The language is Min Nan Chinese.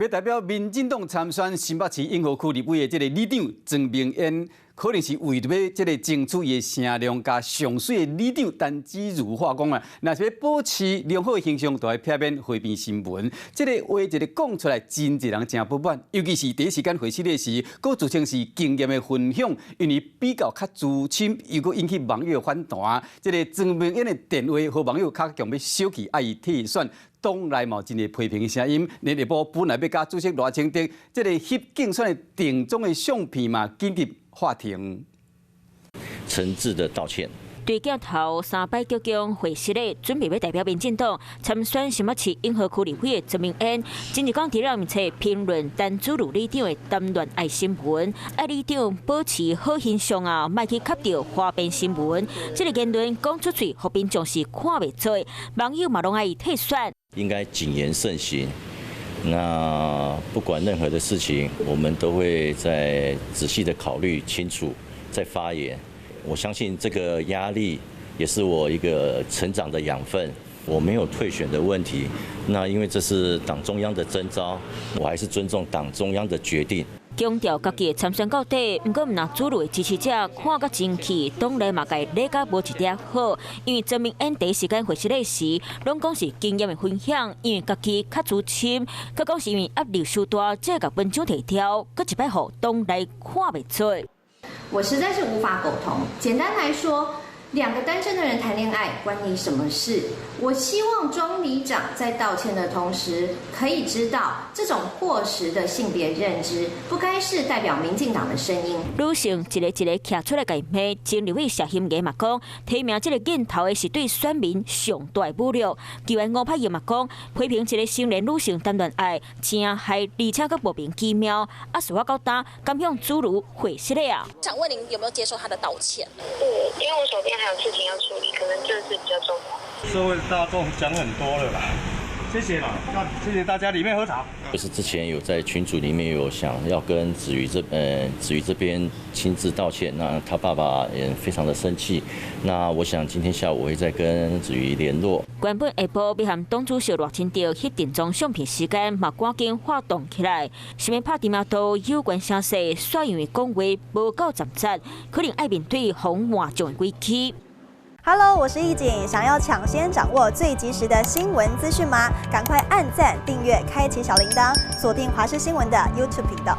欲代表民進黨參選新北市永和區立委的這个里長莊明諺，可能是為著欲這个爭取伊的聲量，共上媠的里長陳子如話講啊，若是欲保持良好的形象，就愛避免花邊新聞。這个話一个講出來，真濟人誠不滿，尤其是第一時間回失的時，閣自稱是經驗的分享，因為比較較資深，又閣引起網友的反彈。這个莊明諺的電話予網友較強欲小氣，愛伊退選。黨內嘛有真濟批評的聲音，連下晡本來欲佮主席賴清德這个翕競選的定妝的相片嘛，緊急喊停。誠摯的道歉。對鏡頭三擺鞠躬會失禮，準備欲代表民進黨參選新北市永和區立委的莊明諺，前日講佇咧面冊評論陳子如里長的談戀愛新聞，愛里長保持好形象啊，莫去磕著花邊新聞。這个言論講出喙，予民眾是看袂做，網友嘛攏愛伊退選。應該謹言慎行。那不管任何的事情，我們都會再仔細的考慮清楚再發言。我相信這個壓力也是我一個成長的養分。我沒有退選的問題，那因為這是黨中央的徵召，我還是尊重黨中央的決定。強調家己會參選到底，毋過毋但主流的支持者看甲真氣，黨內嘛共伊禮甲無一點好。因為莊明諺第一時間回失禮時，攏講是經驗的分享，因為家己較資深，閣講是因為壓力傷大，才會共文章提掉，閣一擺予黨內看袂做。我實在是無法苟同。簡單來說，兩個單身的人談戀愛，關你什麼事？我希望莊里長在道歉的同時，可以知道這種過時的性別認知，不該是代表民進黨的聲音。女性一个一个徛出來共伊罵，前立委謝欣儀嘛講，提名這个鏡頭的是對選民上大的侮辱。議員吳柏毅嘛講，批評一个成年女性談戀愛，誠害而且閣莫名其妙。啊，事發到今，敢向主如回失禮啊？想問您有沒有接受他的道歉？對，因為我手邊還有事情要處理，可能這次比較重要。社會大眾講很多了啦，謝謝啦，謝謝大家，裡面喝茶。就是之前有在群組裡面有想要跟子瑜這邊親自道歉，那他爸爸也非常的生氣。那我想今天下午我會再跟子瑜聯絡。原本下晡欲和黨主席賴清德翕定妝相片時間，嘛趕緊發動起來，想欲拍知名度有關聲勢，煞因為講話無夠站節，可能愛面對予換將的危機。 Hello，我是易景，想要搶先掌握最及時的新聞資訊嗎？趕快按讚、訂閱、開啟小鈴鐺，鎖定華視新聞的 YouTube 頻道。